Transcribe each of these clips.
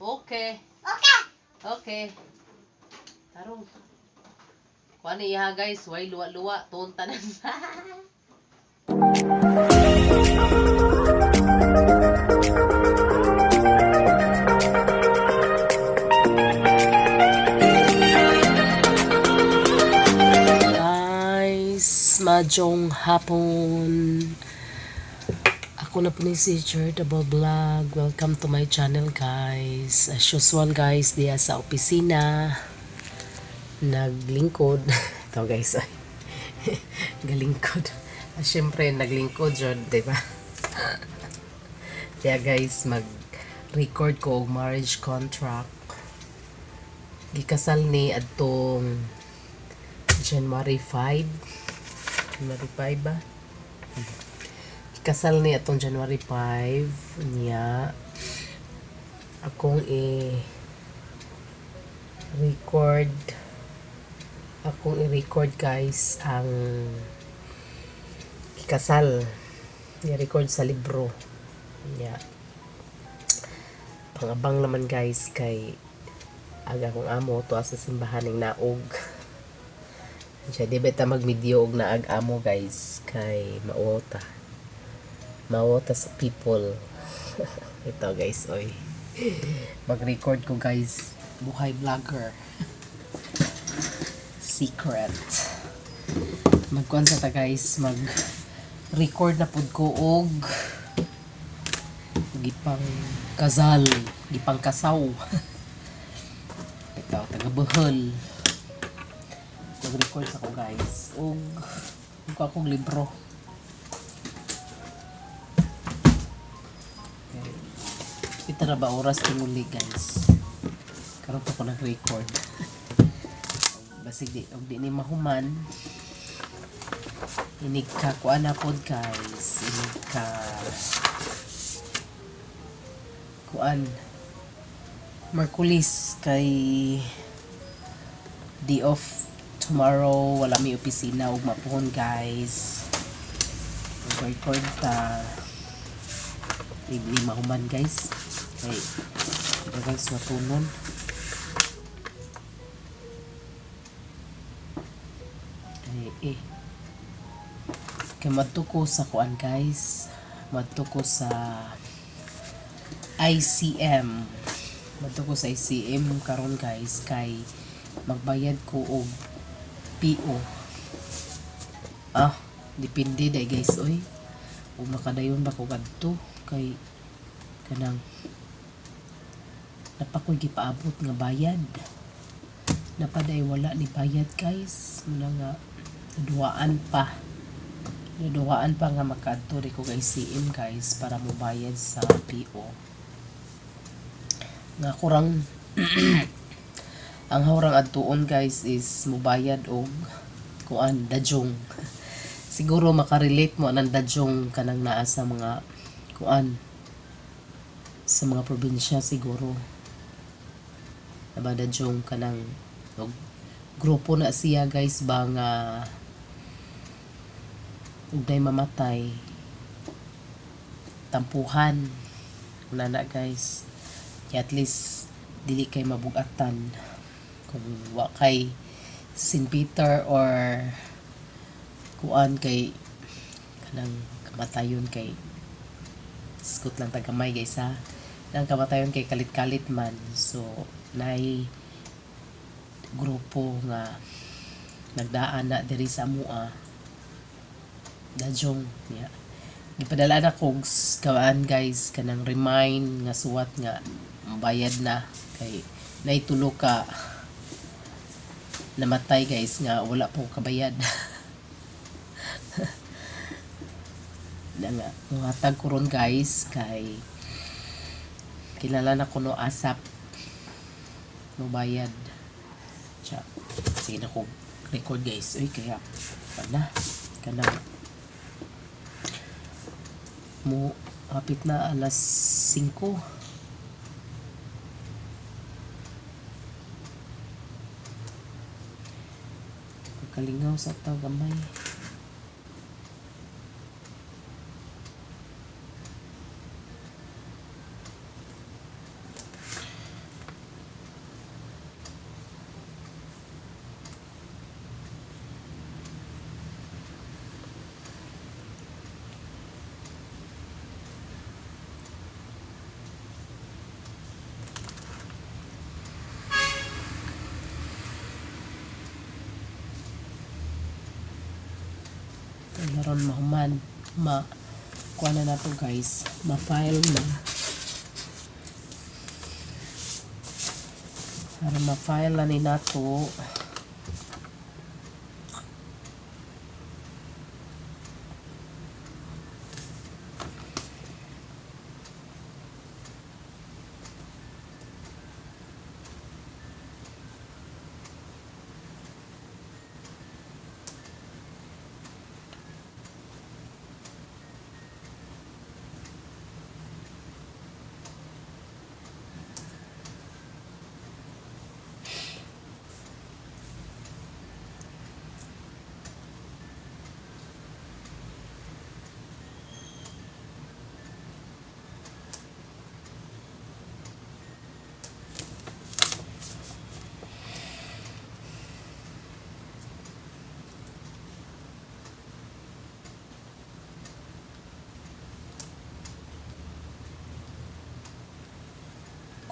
Okay. Okay. Okay. Tarong. Kuha ni iha guys, way luwa-luwa, tuon tanan. Guys, madyong hapon. Ako na po ni si Charitable Vlog. Welcome to my channel, guys. As usual guys, diya sa opisina. Naglingkod. Ito guys, ay. Galingkod. Ah, siyempre, naglingkod yun, di ba? Kaya guys, mag-record ko og marriage contract. Gikasal ni adtong January 5. January 5 ba? Kasal ni atong January 5 niya akong i-record akong i-record guys ang kasal, i-record sa libro niya. Pangabang naman guys kay aga akong amo tuwa sa simbahan ng naog siya. Di ba ta magmidyo og naag amo guys kay mauta mawota sa people. Ito guys, oy. Mag-record ko guys. Buhay vlogger. Secret. Magkuan sa ta guys, mag-record na pud ko og gipang kasal, gipang kasaw. Ito, taga Bohol. Mag-record sa ko guys. Og og akong libro. Okay. Ito na ba oras tinguli guys? Karon pa ko nag-record. Basig di og di ni mahuman. Inig ka kuan na pod guys. Inig ka kuan Merkulis kay day off tomorrow, wala may opisina ug mapuhon guys. Mag-record ta. Di ni mahuman guys. Kay dagang swatunon. Kay eh. Kay madto ko sa kuan guys. Madto ko sa ICM. Madto ko sa ICM karon guys kay magbayad ko og PO. Ah, depende day guys oy. Ug makadayon ba ko kadto kay kanang napakoy gipaabot nga bayad. Napaday wala ni bayad guys. Muna nga naduwaan pa. Naduwaan pa nga makaadto ri ko kay CM guys para mobayad sa PO. Nga kurang ang hawrang adtuon guys is mobayad og kuan dadyong. Siguro makarelate mo anang dadyong kanang naa sa mga kuan sa mga probinsya siguro. Diba dadyong kanang og grupo na siya guys ba nga ug day mamatay tampuhan nana guys. Kaya at least dili kay mabugatan kung wa kay St. Peter or kuan kay kanang kamatayon kay skut lang tagamay guys ha. Nang kamatayon kay kalit-kalit man, so nay grupo nga nagdaan na diri sa amua dadyong niya. Gipadala na kog kuan guys kanang remind nga suwat nga bayad na kay naitulo ka namatay guys nga wala po kabayad. Na nga muhatag ko ron guys kay kilala na kuno asap mo bayad. Siya sige na ko record guys uy kaya pana kanang mo hapit na alas 5. Pagkalingaw sa tao gamay. Aron mahuman ma kuha na nato guys, ma-file na. Aron ma-file na ni nato.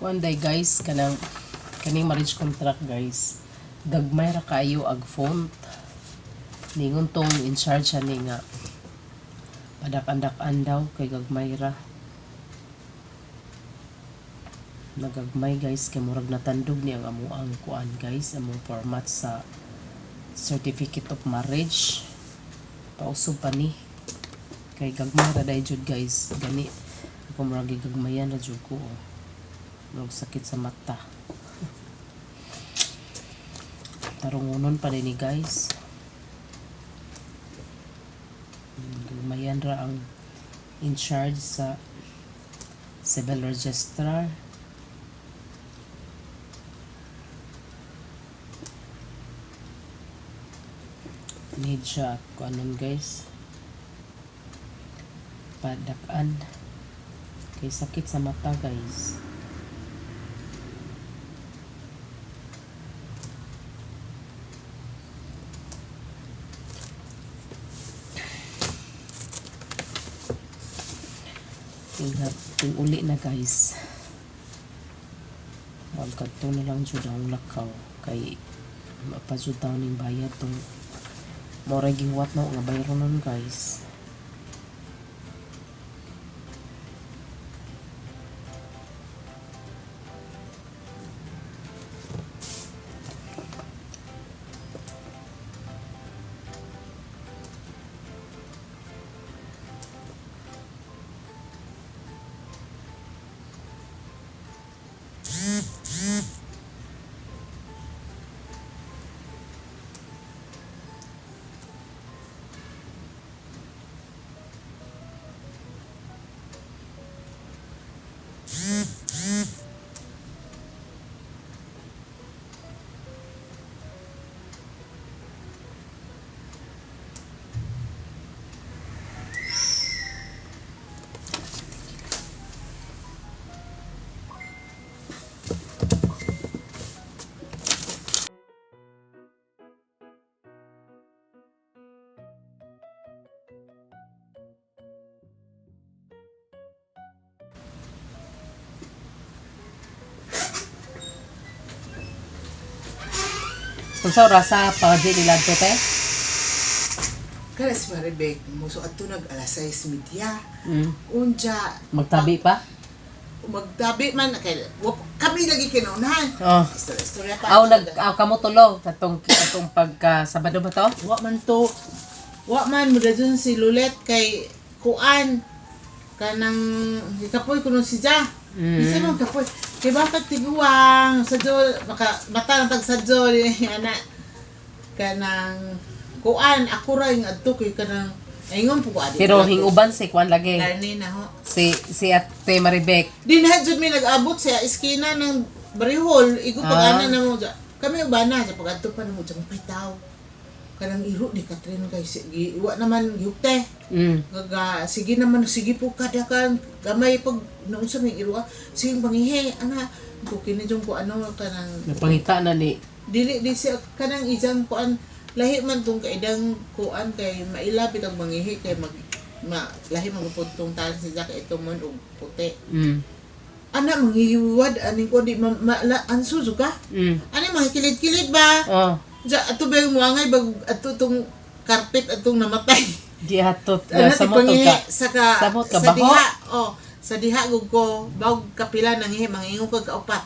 Kuan day guys, kanang kaning marriage contract guys. Gagmay ra kaayo ag font. Ningon tong in charge ani nga padak-andakan daw kay gagmay ra. Nagagmay guys kay murag natandog ni ang amuang kuan guys, among format sa certificate of marriage. Pausob pa ni kay gagmay ra day jud guys. Gani ako murag gigagmayan ra jud ko. Oh. Murag sakit sa mata. Tarungunon pa din ni guys. Gagmayan ra ang in charge sa civil registrar. Need siya at kung anon guys. Padakan. Kay sakit sa mata guys. Tinghat, ting-uli na guys. Magkadto na lang jud ang lakaw kay mapajud taon ning bayad tong moray gihuwat na nga bayro nun guys. Unsa orasa pa di nila to te? Kana si Maribek, muso adto nag alas 6:30. Unja, Magtabi pa? Magtabi man kay kami lagi kinaunahan. Oh. Istorya, istorya pa. Aw nag aw kamo tulo katong katong pagka Sabado ba to? Wa man to. Wa man mo dun si Lulet kay kuan kanang hikapoy kuno si Ja. Bisa man kapoy. Kay bakit tiguang sa jo maka mata ng tag sa jo ni ana kanang kuan ako ra yung adto kay kanang aingon po ko adi. Pero hinguban si Kwan lagi. Karni na ho. Si si Ate Maribek. Di na jud mi nag-abot sa eskina ng Barihol, igo pag ana na mo dya. Kami ubana sa pag-adto pa namo dya tao. Kanang iro di Katrin kay sige wa naman gihukte. Gaga sige naman sige po kada kan gamay pag naunsa may iro ah. Sige pangihe ana ko kini jud ko ano kanang Napangita na ni dili di siya kanang isang kuan lahi man tong kaidang kuan kay mailapit ang mangihi kay mag ma, lahi man gupod tong talan si Jack ito man og puti. Ana mangihiwad aning ko di ma, ma, la, anso jud ka. Ani mga kilid-kilid ba? Oh. Ja ato ba yung muangay bag ato tong carpet atong namatay. Gihatot Ano na sa mo pangihi ka. sa ka Samot ka sa baho. diha, oh, sa diha gud ko bawg kapila nangihi mangingon kag kaupat.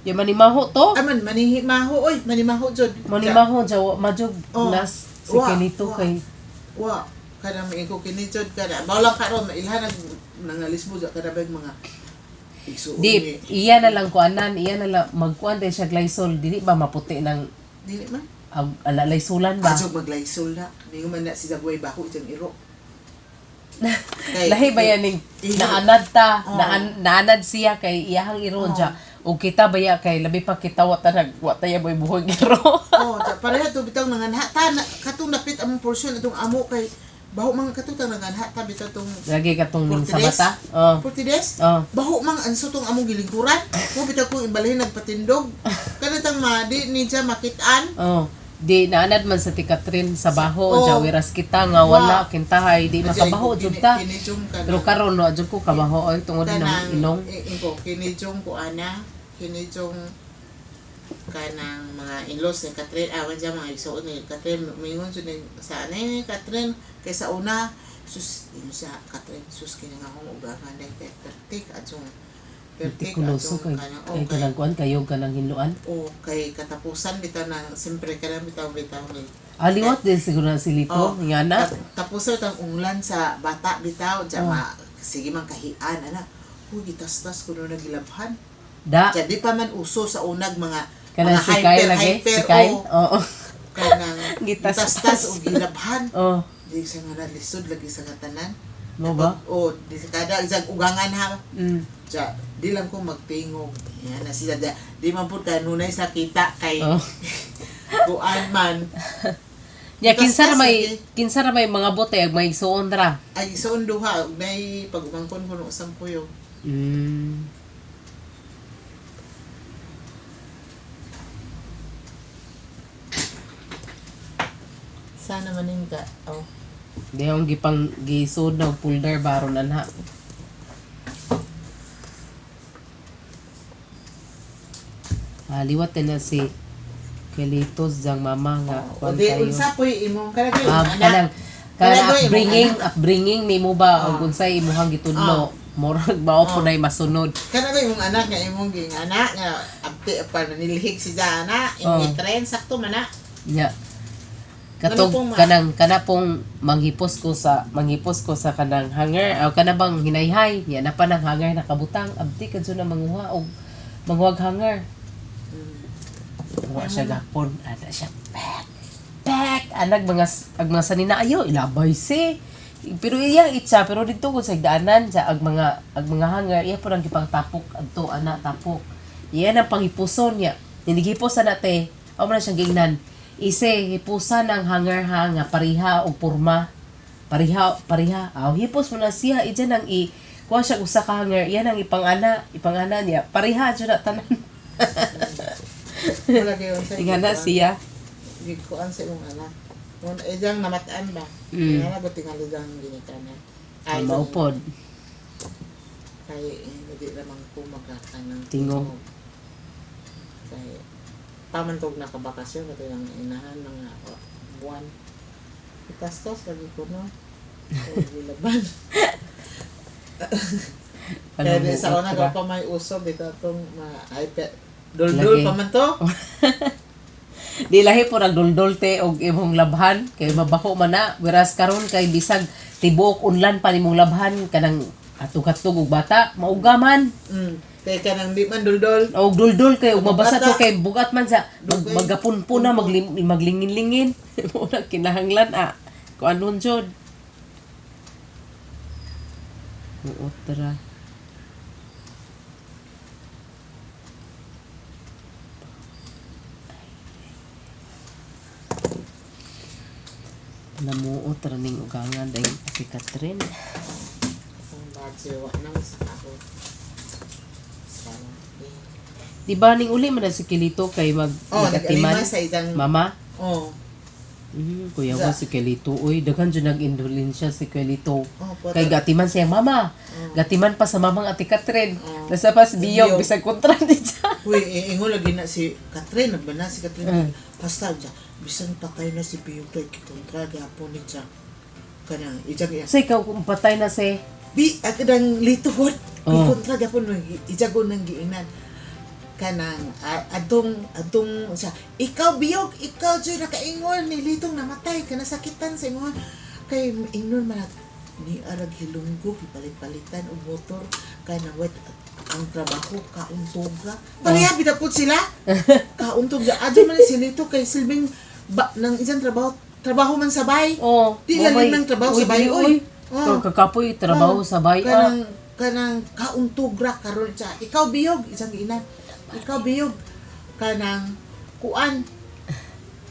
Ya manimaho to. Aman manihi maho oy, manimaho jud. Manimaho jawa majog Oh. nas si Wa, Kenito wa. kay Wa kana maingon kini jud kana. Baw lang karon mailhan nag nangalismo jud kada bag mga isuon Di, ni. iya na lang kuanan, iya na lang magkuan din siya Lysol, dili ba maputi ng Dili man. ang ala Lysolan ba? Adjog maglaysol na. Ningon man na si Zagway bako itong iro. Kay- Lahi ba yan ning Iro. naanad ta, Oo. naanad siya kay iyahang iro dya. O kita baya kay labi pa kita wa ta nag wa ta ya boy buhog iro. Oh, ja, pareha to bitaw nanganha ta na, katong napit among porsyon atong amo kay baho man katong ta nanganha ta bitaw tong Lagi katong ning sa 40 days? mata. Oh. 40 days. Oh. Baho mang anso tong among gilingkuran. Mo bitaw kong ibalhin nagpatindog. Kana tang ma di ni siya makitaan. Oh. Di naanad man sa ti Catherine sa baho, Oh. dya wiras kita nga wala kintahay di makabaho jud ta. Kini jung kana. Pero karon no jud ko kabaho oy tungod ng kanang ilong. Ingo kini jung ko ana, kini jung kanang mga in-laws ni Catherine, awan siya mga igsuon ni Catherine, mingon jud ni sa ano ni Catherine kay sa una sus ingon siya Catherine sus kini nga akong ugangan dahil kay pertik adjong Di pertik ko luso adjong kay kanang kay oh, kay, kanang kuan kayo kanang hinluan. oh, kay katapusan bitaw na siyempre kanang bitaw bitaw ni Aliwat din siguro na si Lito, Oh, nga na. Tapusan tang unglan sa bata bitaw dya Oh. ma sige man kahian ana. Huy gitastas kuno nagilabhan. Da, Dya di pa man uso sa unag mga kanang mga si Kyle lagi, hyper si Kyle. o Oo. kanang Gitastas. gitastas o gilabhan. Oh, Di sa nga na lisod lagi sa nga tanan. mo ba? O di sa kada isang ugangan ha. Dya di lang ko magtingog. Yan na sila dya. Di man pud kanunay sa kita kay Oh. kuan man. Ya kinsa ra may Gitastas lagi. kinsa ra may mga bote ag may suon ra. Ay isuon duha ug nay pag-umangkon kuno usang puyong. Sana manin ka. Oh. Di ang gipang gisod na og folder baron anha. Ah, liwat din na si Kelito zang mama nga O kuan di kayo. unsa poy imong kana kayo Ah, anak. kanang kanang Kanang imong upbringing, upbringing nimo ba Ah. og unsay imong gitudlo? Murag mao po na'y masunod. Kana ba imong anak nga imong ging anak nga abti pa nanilhig si ana Oh. imong trend sakto man na. Nya. Katong Ano pong ma- kanang kana pong manghipos ko sa kanang hanger o kana bang hinayhay nya na pa nang hanger nakabutang abdi kadto na manguha og manguhag hanger. Wa siya gapon ana siya back back anag mga ag mga sanina ayo ilabay si pero iya itsa pero didto ko sa daanan sa ag mga hanger iya po nang gipangtapok adto ana tapok iya nang panghipuson niya ninigipos ana te amo na siyang giingnan ise hipusan ang hanger ha nga pareha og porma pareha pareha aw hipos mo na siya ija nang i kuha siya usa ka hanger iya nang ipangana ipangana niya pareha jud na tanan. Wala kayo sa Ingana siya. Gikuan sa imong anak. Mun ijang namataan ba? Ingana ba tingali jang ginikanan. Ay, maupod. Kay hindi naman ko magkakanang Tingog. Kay pamantog na kabakasyon kato yung inahan mga buwan. Itastas lagi ko no. O gilaban. Kaya di sa una Panubuot ka pa may uso bitaw tong ma iPad. Duldul Lagi. pa man to. Di lahi po nagduldol te og imong labhan kay mabaho man na whereas karon kay bisag tibuok unlan pa nimong labhan kanang atug-atug og bata mauga man. Kay kanang di man duldol. Og duldul kay og mabasa to Bata. kay bugat man sa Dugay. magapunpun na maglingin-lingin mo na kinahanglan ah kuanon jud. Oo, tara. Namuot ra ning ugangan dahil si Catherine. Ang badge wa na sa ako. Sana. Di ba ning uli man na si Kilito kay mag Oh, magatiman nag-alima sa isang mama? Oh. Kuya ko si Kelito. Uy, daghan dyan nag-indulensya si Kelito. Oh, puta. Kay gatiman siya mama. Oh. Gatiman pa sa mamang ati Catherine. Oh. Nasa pa si Biyog, Biyog. bisag kontra ni siya. Uy, ingo lagi na si Catherine, nagbana si Catherine. Basta siya, bisan patay na si Biyog kay kikontra gapon ni siya. Kanang ijag iya. Sa ikaw kung patay na si. Bi kanang lituhod. Oh. Kontra gyapon nang ijago nang giinan. Kanang adtong adtong siya, ikaw biyog, ikaw jud nakaingon ni litong namatay kana sakitan sa imong kay ingnon man ni arag hilunggo gipalit-palitan og motor kanang wet ang trabaho kauntog ra. Pareha bitaw pud sila. Kauntog ra. Adto man si Lito kay silbing ba, nang isang trabaho trabaho man sabay. Oh, Di lalim ng trabaho sa bay, dili, oy. Oh. Oh. Kakapoy trabaho sa bay. Ah. Kanang kanang kauntog ra karon siya. Ikaw biyog isang giinan. Ikaw biyog kanang kuan.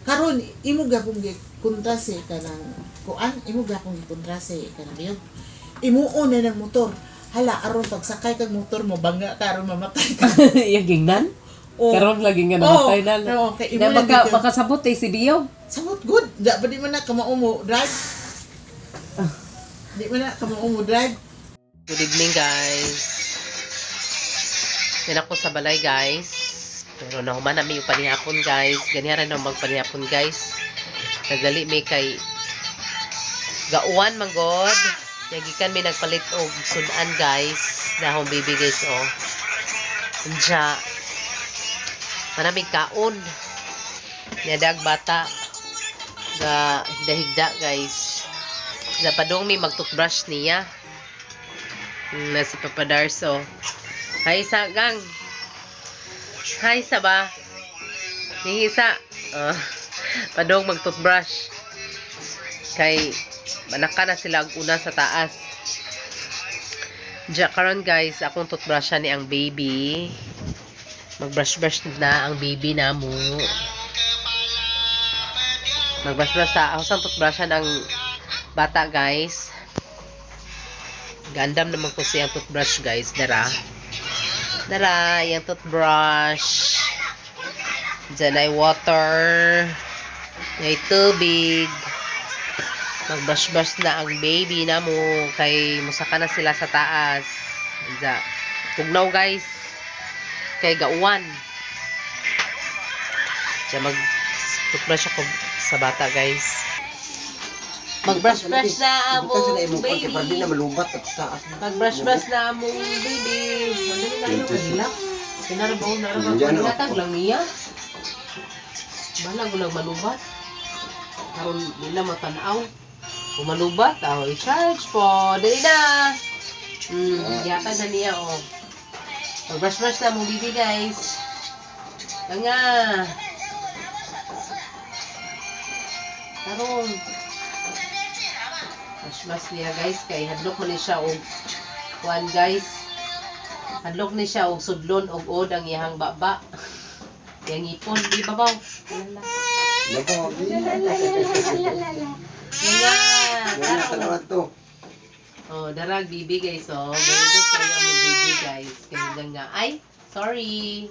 Karon imo gapong gi kontrase kanang kuan, imo gapong gi kontrase kanang biyog. Imuon na ng motor. Hala aron pagsakay kag motor mo bangga ka aron mamatay ka. Iya gingnan. Oh. Karon lagi nga namatay na. Oo, kay imo Na na baka dito. makasabot eh si Biyog. Samot good. Da ba di man na kamao mo drive? Di man na kamao mo drive. Good evening, guys. Yan ako sa balay, guys. Pero nahuman na mi yung panihapon, guys. Ganyan rin ang magpanihapon, guys. Nagdali mi kay gauwan man god. Yagikan mi nagpalit og sudan, guys. Dahong baby, guys, oh. Unja. Manamig kaon. Niyadag bata. Ga higda-higda, guys. Napadong mi mag-toothbrush niya. Na si Papa Darso. Hi, sa gang. Hi, sa ba? Yung isa. Oh, padong mag-toothbrush. Kay, manaka na sila ang una sa taas. Diya, karon guys, akong toothbrush ni ang baby. Mag-brush-brush na ang baby na mo. Mag-brush-brush sa, ako sa toothbrush ang bata, guys. Gandam naman ko siyang toothbrush, guys. Dara. Dara, yung toothbrush. Diyan ay water. Ay tubig. Mag-brush-brush na ang baby na mo. Kay musaka na sila sa taas. Diyan. Tugnaw, guys. Kay gauwan. Diyan mag-toothbrush ako sa bata, guys. Mag-brush-brush na ang Butang sila imong baby. kay para di na malubat at sa taas. Mag-brush-brush na among baby. Madali na yung kanila. Kinarabaw, narabaw. Diyan, oh. Natag lang niya. Balag lang malubat. Karon nila matanaw. Kung malubat, aw, i-charge po. Dali na. Yata na niya, oh. Mag-brush-brush na among baby, guys. Nga. Tarong. Brush-brush niya, guys. Kay hadlok man ni siya og kuan, guys. Hadlok ni siya og sudlon og od ang iyang baba. Yang ipon di babaw. Lala. Nako, di. Nga. Yan na tanawan to. Oh, darag bibi, guys, oh. Very good kayo mo bibi, guys. Kay nga nga ay, sorry.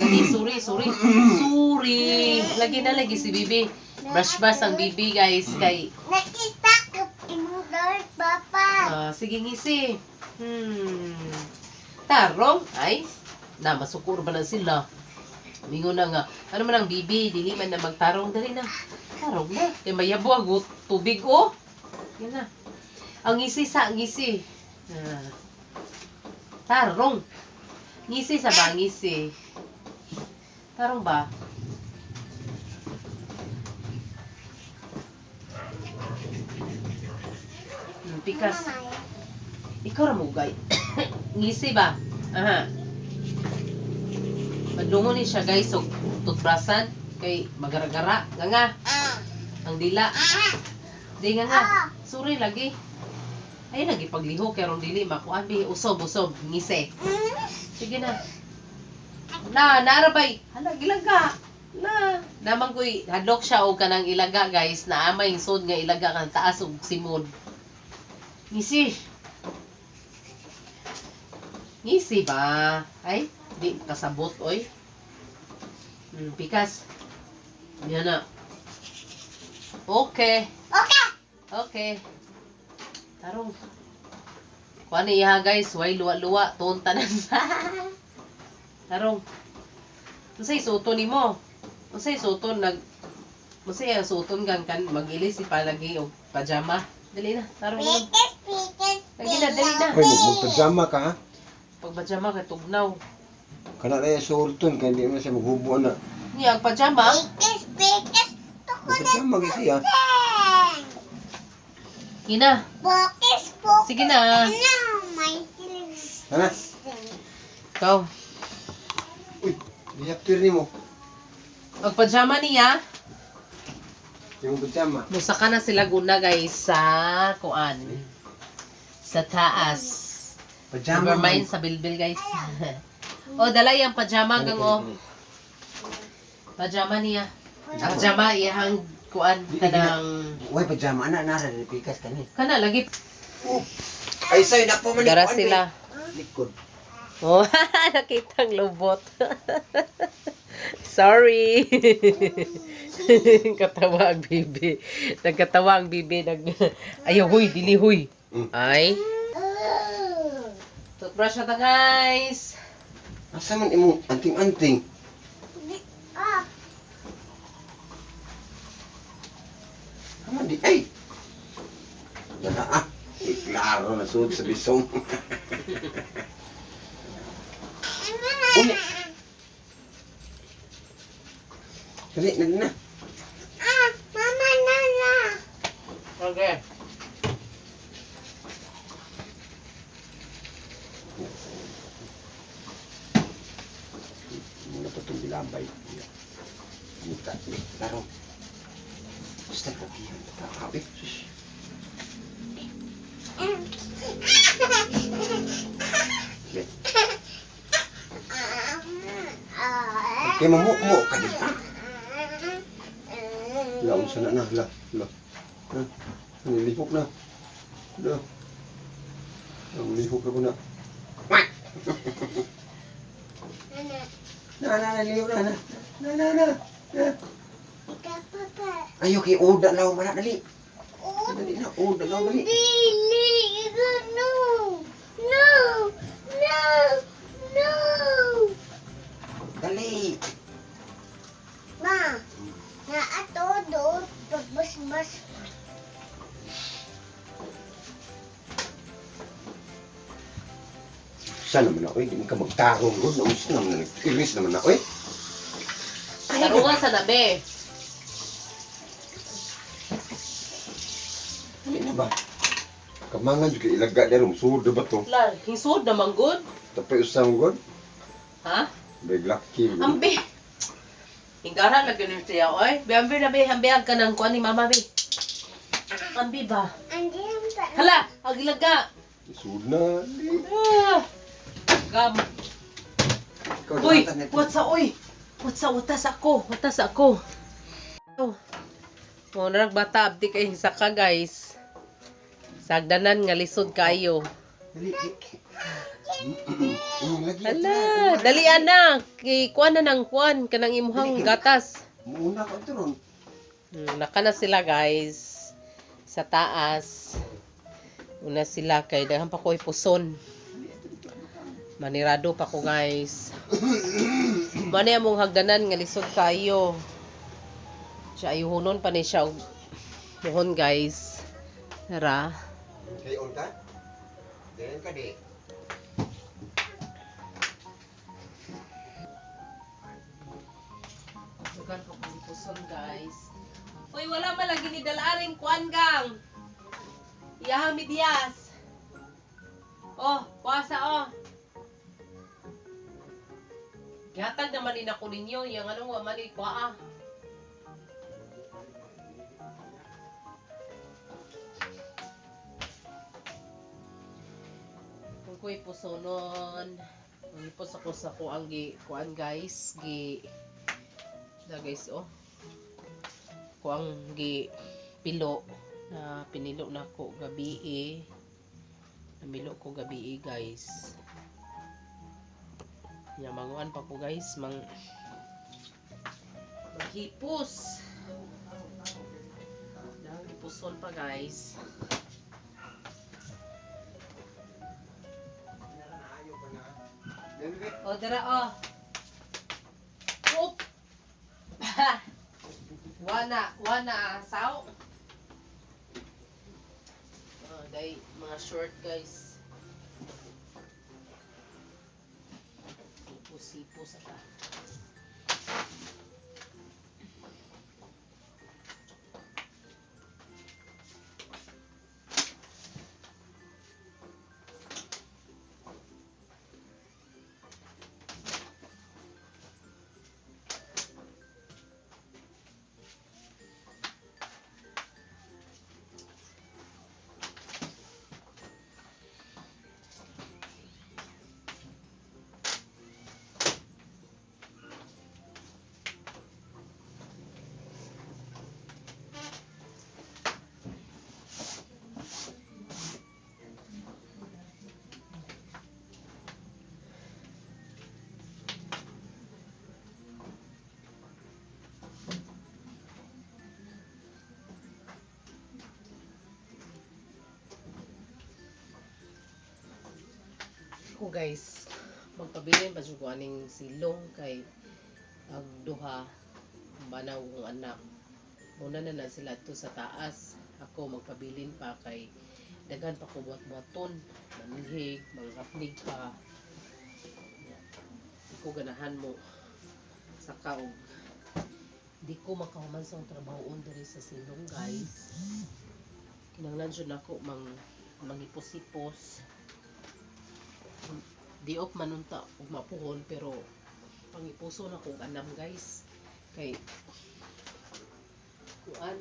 Lagi sorry, sorry. Sorry. Lagi na lagi si bibi. Brush brush ang bibi, guys, kay Nakita ko imong door, Papa. Ah, sige ngisi. Tarong ay na masukor ba na sila. Mingon na nga. Ano man ang bibi, dili man na magtarong dali na. Tarong na. Kay mayabo ang tubig oh. Yan na. Ang ngisi sa ngisi. Ah. Tarong. Ngisi sa ba ngisi. Tarong ba? Pikas. Ikaw ra mo gay. Ngisi ba? Aha. Madungon ni siya, guys, og toothbrushan kay magaragara nga nga ang dila. Di nga nga. Sorry lagi. Ay lagi pagliho kay ron dili makuan bi usob usob ngisi. Sige na. Na narabay. Hala gilaga. Na naman koy hadlok siya og kanang ilaga, guys, na amay sod nga ilaga kan taas og simod. Ngisi. Ngisi ba? Ay, di kasabot oy. Pikas. Yan na. Okay. Okay. Okay. Tarong. Kuha ni iha, guys, way luwa-luwa tuon tanan. Tarong. Unsay suto nimo? Unsay suton nag Unsay ang suton gang kan mag-ilis si palagi og pajama? Dali na. Tarong na. Pitis, pitis, Lagi na, dali na. Hoy, magpajama ka ha. Pagpajama kay tugnaw. Kana na yung surton kay hindi mo siya maghubo na. Niya ang pajama. Pitis, pitis, Magpajama kasi ha. teng. Ina. Pokis, pokis. Sige na. Na, may siling. Tara. Ikaw. Uy, liyaptir ni mo. Magpajama niya. Yung pajama. Musaka na sila guna guys sa kuan. Sa taas. Pajama. Never mind sa bilbil guys. Oh, dalay ang pajama gang oh. Pajama niya. Ang pajama iyang kuan kanang Uy, pajama na nasa pikas kani. kana lagi Ay say na po man dara sila. Likod. Oh, nakita ang lobot. Sorry. Katawa ang bibi. Nagkatawa ang bibi. Ayaw, huy, dili, huy. Ay. Toothbrush na ta, guys. Asa man imong anting-anting? Ah, Ama di ay. Dala ah. Eh, klaro na sud sa bisong. Uli. Dali na na. ah, mama na na. Okay. Muna pa itong bilabay. Muta, eh, laro. Basta kagihan pa ta. Eh, sus. Le. Okay, mamu-mu ka di ha? La, unsa na na, la, la. Na, nilihok na. La. Ang lihok na ko na. Quack! Na, na, na, lihok na, na. Na, na, na. Na. Ikaw, papa. Ayo, kay Oda law man na, dali. Oh, Dali na, Oda law, dali. Dili, no, no, no, no. Dali. Ma, naato do, pagbas-bas. Saan naman na, oy? Di man ka magtarong, god. Naunsa naman na, nag-iris naman na, oy. Tarungan sa nabi. Dali na ba? Kamangan juga ilaga dero, musuod na ba to? La, hisod naman good. Tapay usang god. Ha? Big lucky. God. Ambi. Hingara lagi ni siya, oy. Be, ambi na be, ambi ang kanang kuan ni mama be. Ambi ba? Andiyan pa. Hala, agilaga. Musuod na. Dali. Ah. Gam. Ikaw, Uy, dawatan na to. what's up, uy? What's up, watas ako, watas ako. Oh. Mo narag bata abdi kay saka guys. Sagdanan nga lisod kayo. Dali. Lagi. Hala, dali ana, kay kuan na nang kuan kanang imuhang gatas. Muna ko ito ron. Naka na sila guys sa taas. Una sila kay daghan pa ko ipuson. Manirado pa ko guys. Mani among hagdanan nga lisod kayo. Siya ayuhonon pa ni siya og muhon guys. Ra. Kay on ka? Diyan ka di. Daghan pa ko ipuson guys. Uy, wala man lagi ni dalaring kuan gang. Iyaha midyas. Oh, kuasa oh. Gihatag naman ni nako ninyo, yang ano wa man ni kuaa. Kung ko'y pusonon, ipos ako sa kuang gi kuan guys, gi na guys oh. Kuang gi pilo na pinilo na ko gabi eh. Namilo ko gabi eh, guys. Nya manguan pa ko guys, mang maghipos. Dahil hipuson pa guys. O dara o. Oop. Wana, wana asaw. Day mga short guys. Hipos-hipos ata. Ko guys, magpabilin pa jud ko aning silong kay ang duha banaw kong anak. Muna na na sila to sa taas. Ako magpabilin pa kay daghan pa ko buhat-buhaton, manilhig, manghapnig pa. Di ko ganahan mo sa kaog. Di ko makahuman sa akong trabahoon diri sa silong guys. Kinahanglan jud nako mangipos-ipos. Di ok manunta og mapuhon pero pangipuso na kog anam guys kay kuan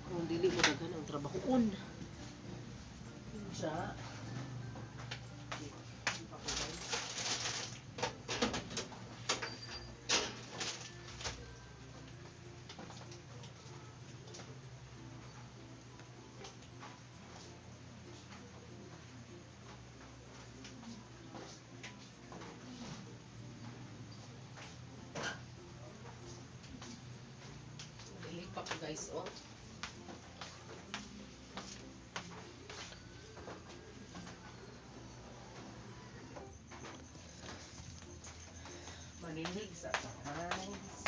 kung dili mo daghan ang trabahoon siya. Pa ko, guys. Dili pa ko guys, oh. Manilig sa guys.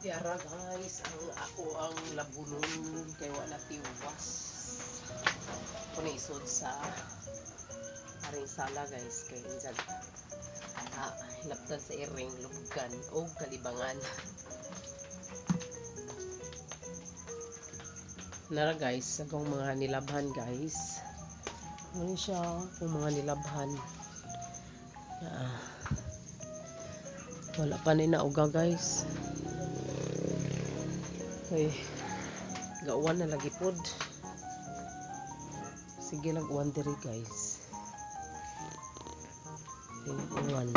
Tiara guys, ang ako ang labunon kay wala tiwas. Ako na isod sa aring sala guys kay injag. Hilaptan sa iring lubgan o kalibangan. Nara guys, akong mga nilabhan guys. Ano siya, akong mga nilabhan. Wala pa ni nauga guys. Kay gauwan na lagi pod. Sige lang uwan diri guys. Uwan.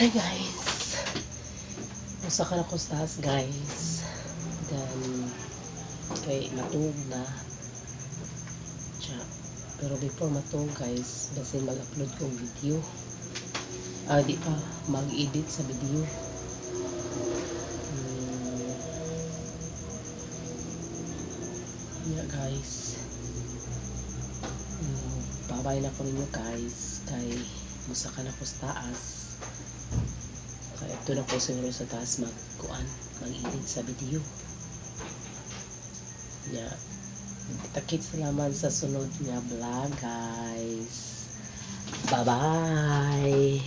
Hi guys! Usa ka na ko sa taas guys. Then, kay matuog na. Tsa. Pero before matuog guys, basin mag-upload kong video. Di pa, mag-edit sa video. Yeah guys. Babay na ko ninyo guys. Kay musa ka na ko sa taas. Kaya ito na ko siguro sa taas mag-edit sa video. Yeah. Kita-kits naman sa sunod nga vlog guys. Bye-bye!